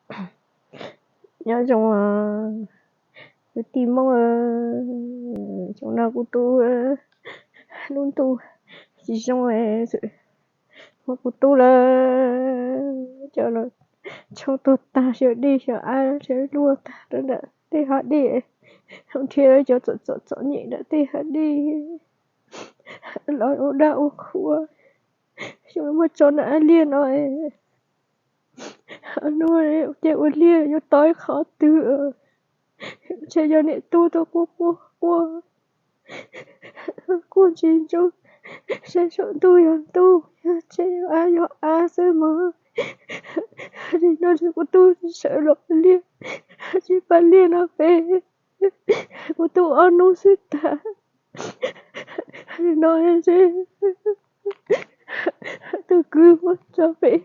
Nyob zoo kwv tij Hmoob, xyoo no kuv tub lub ntuj tsis zoo, muab kuv tub lawm cov los tshoob tuag tag, xyaw dij xyaw av xyaw luaj tag rau ntawm tej hav dij, nrhiav cov txom txom txom nyem ntawm tej hav dij los ua dab ua qhua, xyoo muab tso ntawm av liag no. Hnub ces ua liag yuav tau ib qho twg, ntshe yog niam tub tuaj quaj quaj quaj, quaj ntsis ntsuj, saib saum ntuj yog ntuj, yog tsev yog av yog av xwb mog. Nim no ces kuv tub tsis sawv los liag, tsis pab liag no pem, kuv tub ob hnub xwb tag. Nim no ces tus kwv muab tso pem,